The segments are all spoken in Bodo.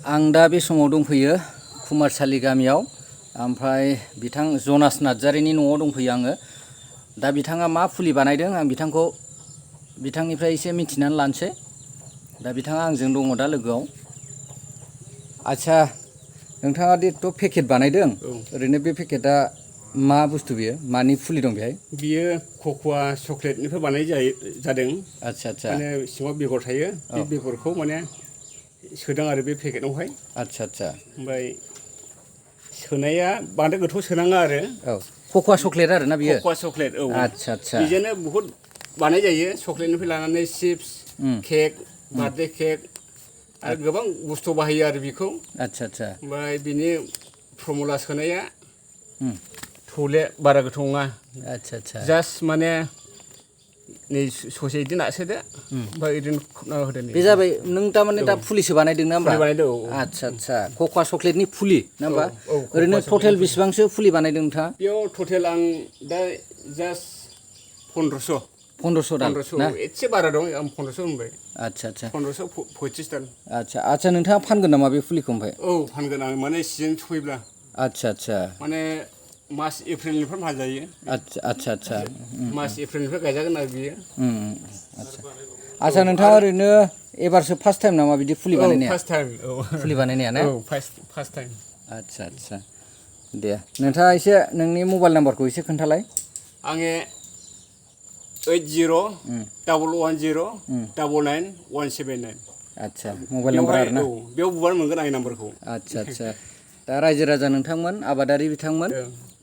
आं दा बे समाव दंफैयो कुमारसालि गामियाव ओमफ्राय बिथां जनास नार्जारिनि न'आव दंफैयो आङो दा बिथाङा मा फुलि बानायदों आं बिथांनिफ्राय एसे मिथिनानै लानोसै दा बिथाङा आंजों दङ दा लोगोआव आच्छा नोंथाङा थ' पेकेट बानायदों ओरैनो बे पेकेटआ मा बुस्थु बियो मानि फुलि दं बेहाय बियो कक'आ चक्लेटनिफ्राय बानाय जादों आच्छा आच्छा माने सिङाव बेगर थायो बे बेगरखौ माने सोदों आरो बे पेकेटआवहाय आच्छा आच्छा ओमफ्राय सोनाया बांद्राय गोथौ सोनाङा आरो कक'आ चक्लेट आरो ना बियो कक'आ चक्लेट आच्छा आच्छा बेजोंनो बहुद बानाय जायो चक्लेटनिफ्राय लानानै चिप्स केक बार्थडे केक आरो गोबां बुस्थु बाहायो आरो बेखौ आच्छा आच्छा ओमफ्राय बिनि फर्मुला सोनाया थौले बारा गोथौ नङा आच्छा आच्छा जास्ट माने नै ससे इदि नारसोदो ओमफ्राय इदिनो खोबना होदो बे जाबाय नों तारमाने दा फुलिसो बानायदों ना होमबा फुलि बानायदों आच्छा आच्छा कक'आ चक्लेटनि फुलि ना होमबा ओरैनो टटेल बेसेबांसो फुलि बानायदों नोंथाङा बेयाव टटेल आं दा जास्ट 1500 दाल ना एसे बारा दं आं 1500 होनबाय आच्छा आच्छा 1535 दाल आच्छा नोंथाङा फानगोन नामा बे फुलिखौ ओमफ्राय फानगोन आं माने सिजन सफैब्ला आच्छा आच्छा माने मास एप्रिलनिफ्राय फानजायो आच्छा आच्छा मास एप्रिलनिफ्राय गायजागोन आरो बियो आच्छा नोंथाङा ओरैनो एबारसो फार्स्ट टाइम नामा बिदि फुलि बानायनाया फार्स्ट टाइम फुलि बानायनाया ना फार्स्ट टाइम आच्छा आच्छा दे नोंथाङा एसे नोंनि मबाइल नाम्बारखौ एसे खोन्थालाय आङो 8011099179 आच्छा मबाइल नाम्बार आरो ना बेयाव बुबानो मोनगोन आंनि नाम्बारखौ आच्छा आच्छा दा रायजो राजा नोंथांमोन आबादारि बिथांमोन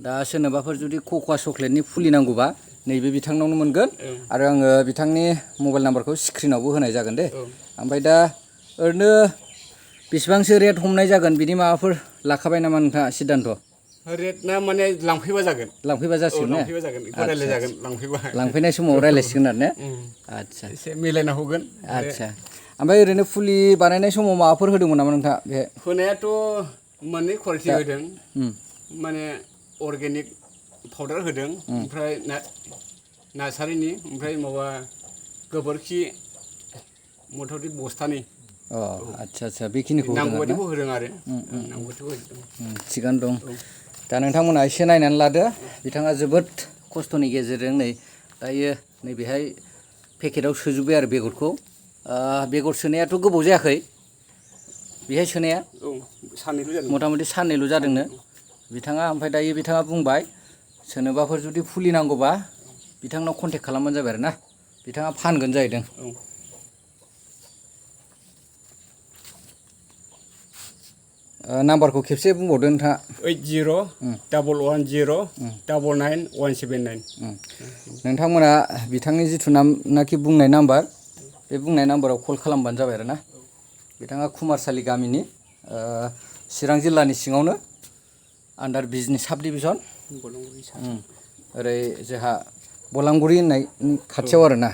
दा सोरनोबाफोर जुदि कक'आ चक्लेटनि फुलि नांगौबा नैबे बिथांनावनो मोनगोन आरो आङो बिथांनि मबाइल नाम्बारखौ स्क्रिनावबो होनाय जागोन दे ओमफ्राय दा ओरैनो बेसेबांसो रेट हमनाय जागोन बिनि माबाफोर लाखाबाय नामा नोंथाङा सिद्धान्त रेटना माने लांफैबा जागोन लांफैबा जासिगोन ने रायलायजागोन लांफैबा लांफैनाय समाव रायलायसिगोन आरो ने आच्छा एसे मिलायना होगोन आच्छा ओमफ्राय ओरैनो फुलि बानायनाय समाव माबाफोर होदोंमोन नामा नोंथाङा बे होनायाथ' मोननै कुवालिटि होदों माने अर्गेनिक पाउडार होदों ओमफ्राय नार्सारिनि ओमफ्राय माबा गोबोरखि मथामथि बस्थानि आच्छा आच्छा बेखिनिखौ नांगौ बायदिखौ होदों आरो नांगौ बायदिखौ होदों थिगानो दं दा नोंथांमोना एसे नायनानै लादो बिथाङा जोबोद खस्थ'नि गेजेरजों नै दायो नैबेहाय पेकेटाव सोजोब्बाय आरो बेगरखौ बेगर सोनायाथ' गोबाव जायाखै बेहाय सोनाया साननैल' जादों मथामथि साननैल' जादोंनो बिथाङा ओमफ्राय दायो बिथाङा बुंबाय सोरनोबाफोर जुदि फुलि नांगौबा बिथांनाव कन्टेक्ट खालामबानो जाबाय आरो ना बिथाङा फानगोन जाहैदों नाम्बारखौ खेबसे बुंबावदो नोंथाङा 8011099179 नोंथांमोना बिथांनि जिथु नामनाखि बुंनाय नाम्बार बे बुंनाय नाम्बाराव कल खालामबानो जाबाय आरो ना बिथाङा कुमारसालि गामिनि चिरां जिल्लानि सिङावनो आन्डार बिजनि साब डिभिजन ओरै जोंहा बलांगुरि होननाय खाथियाव आरो ना